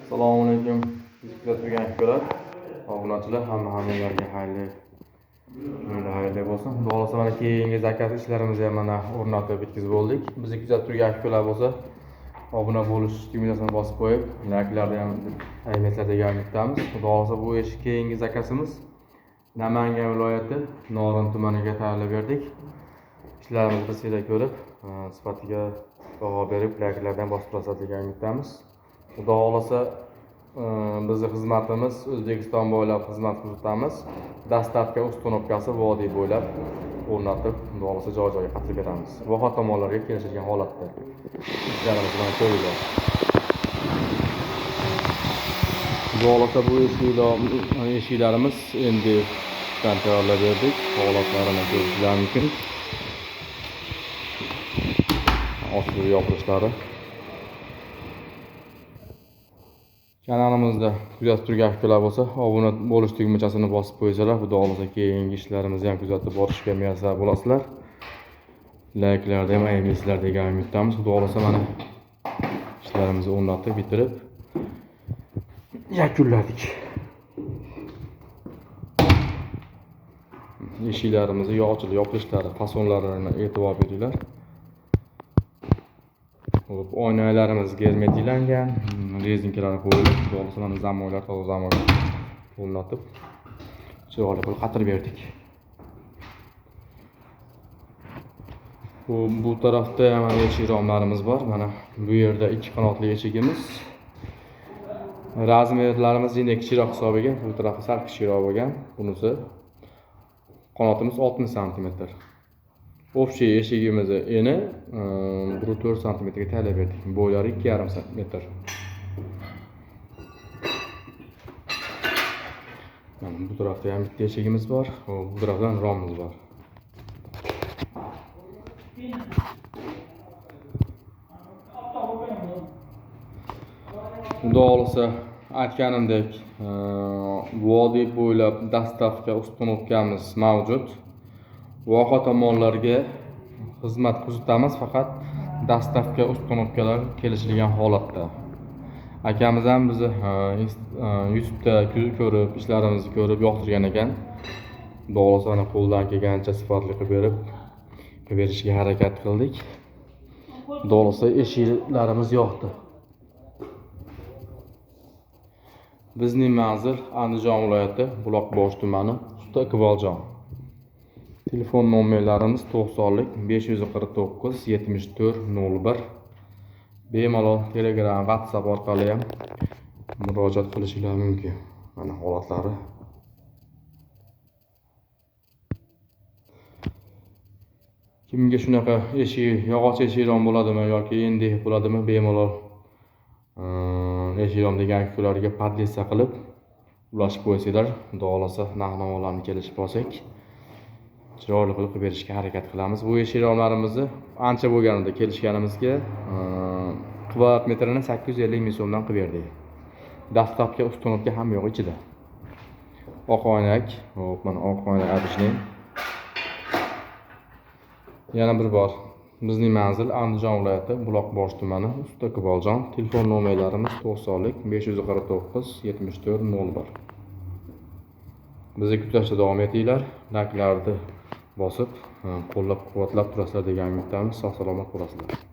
Assalomu alaykum. Bizni kuzatib turgan akalar, obunachilar, hammalarga xayrli kunlar, xayrli bo'lsin. Xudo xohlasa mana keyingi zakaz ishlarimizni ham mana o'rnatib bitkazib bo'ldik. Bizni kuzatib turgan akalar bo'lsa, obuna bo'lish tugmasini bosib qo'yib, layklarni ham aymaslar degan umiddamiz. Xudo xohlasa bu ish keyingi zakazimiz Namangan viloyati Norin tumaniga tayyorlab berdik. Ishlarimizni bilsanglar ko'rib, sifatiga baho berib, layklardan bosib turasizlar degan umiddamiz. Xudo xohlasa bizni xizmatimiz O'zbekiston bo'ylab xizmat ko'rsatamiz. Dastavka uстановkasi vodiy bo'ylab o'rnatib, xudo xohlasa joy-joyga qatirib beramiz. Voha tomonlarga kelishilgan holatda ishlarimiz bilan ko'ringlar. Xudo xohlasa bu eshiklarimiz endi tayyorlab berdik. Holatlarini ko'rishingiz mumkin. Ochilib yopilishlari. Kanalimizda kuzatib turgan akalar bo'lsa, obuna bo'lish tugmachasini bosib qo'ysalar, xudo xohlasa keyingi ishlarimizni ham kuzatib borishga muyassar bo'lasizlar. Layklarni ham ayamaysizlar degan umiddamiz. Xudo xohlasa mana ishlarimizni o'rnatib bitirib yakunladik. Eshiklarimizni ochilib yopilishlari, fasonlarini e'tibor beringlar. Hop, oynalarimiz germetiklangan, rezinkalar qo'yilib, xudo xohlasa mana zamoylar, toza zamoylar o'rnatib, chiroyli qilib qatirib berdik. Bu tarafda ham mana eshik romlarimiz bor. Mana bu yerda 2 qanotli eshigimiz. Razmerlarimiz endi kichikroq hisobiga, bu tarafi sal kichikroq bo'lgan. Bunisi qanotimiz 60 santimetr. Общий eshigimizni eni 1,4 santimetrga tayyorlab berdik. Bo'ylari 2,5 santimetr. Mana bu tarafda ham bitta eshigimiz bor, bu tarafdan romimiz bor. Xudo xohlasa aytganimdek, vodiy bo'ylab dastavka uстановkamiz mavjud. Voha tomonlarga xizmat ko'rsatamiz, faqat dastavka uстановkalar kelishilgan holatda. Akamiz ham bizni YouTube'da ko'rib, ishlarimizni ko'rib yoqtirgan ekan. Xudo xohlasa mana qo'ldan kelgancha sifatli qilib berishga harakat qildik. Xudo xohlasa eshiklarimiz yoqdi. Bizning manzil Andijon viloyati, Buloqbosh tumani, Usta Iqboljon. Telefon nomerlarimiz 90 549 74 01. Bemalol Telegram, WhatsApp orqali ham murojaat qilishingiz mumkin. Mana holatlari. Kimga shunaqa eshik, yog'och eshikron bo'ladimi yoki endi bo'ladimi, bemalol eshikron degan ukalarga podlesa qilib ulashib qo'ysanglar, xudo xohlasa narx-navolarni kelishib olsak, chiroyli qilib berishga harakat qilamiz. Bu eshikronlarimizni ancha bo'lganida kelishganimizga kvadrat metrini 850 ming so'mdan qilib berdik. Dastavka uстановka ham yo'q ichida. Oq oynak, hop, mana oq oynak обычный. Yana bir bor bizning manzil Andijon viloyati, Buloqbosh tumani, Usta Iqboljon. Telefon nomerlarimiz 90 549 74 01. Bizni kuzatishda davom etinglar. Layklarni bosib, qo'llab-quvvatlab turasizlar degan umiddamiz. Sog' salomat bo'lasizlar.